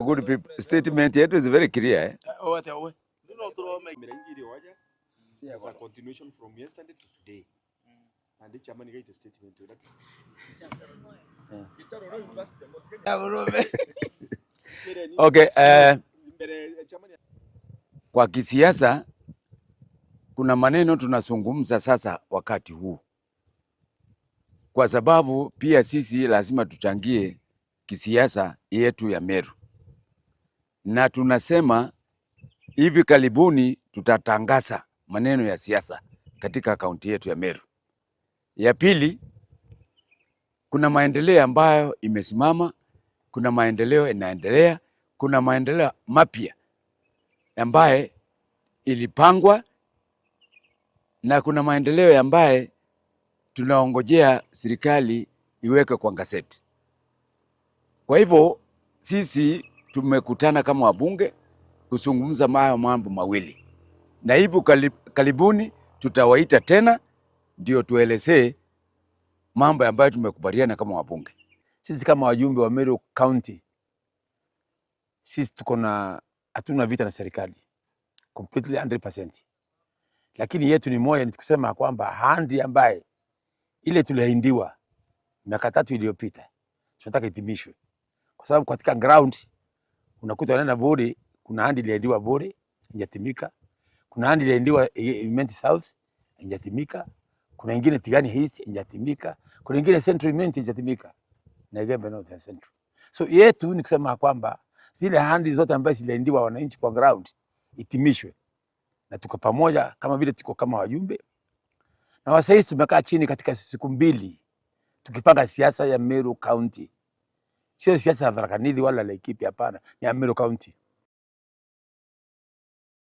Good people. Statement yetu is very clear, eh? It's a continuation from yesterday to today. And the chairman gave the statement to that. Okay, kwa kisiasa kuna maneno tunazungumza sasa wakati huu, kwa sababu pia sisi lazima tuchangie kisiasa yetu ya Meru, na tunasema hivi karibuni tutatangaza maneno ya siasa katika kaunti yetu ya Meru. Ya pili, kuna maendeleo ambayo imesimama, kuna maendeleo inaendelea, kuna maendeleo mapya ambaye ilipangwa na kuna maendeleo ambaye tunaongojea serikali iweke kwa gazeti. Kwa hivyo sisi tumekutana kama wabunge kuzungumza hayo mambo mawili, na hivi karibuni tutawaita tena ndio tuelezee mambo ambayo tumekubaliana kama wabunge. Sisi kama wajumbe wa Meru County, sisi tuko na hatuna vita na serikali completely 100%, lakini yetu ni moja, ni kusema kwamba ahadi ambaye ile tuliahidiwa miaka 3 iliyopita tunataka itimishwe, kwa sababu katika ground unakuta wanaenda bure, kuna ahadi iliahidiwa bure haijatimika, kuna ahadi iliahidiwa Imenti South haijatimika, kuna ingine Tigani East haijatimika, kuna ingine Central Imenti haijatimika na Igembe North and Central. So yetu ni kusema kwamba zile ahadi zote ambazo ziliahidiwa wananchi kwa ground itimishwe, na tuko pamoja kama vile tuko kama wajumbe na wasaizi. Tumekaa chini katika siku 2 tukipanga siasa ya Meru County, sio siasa ya Tharaka Nithi wala Laikipia, hapana, ni ya Meru County.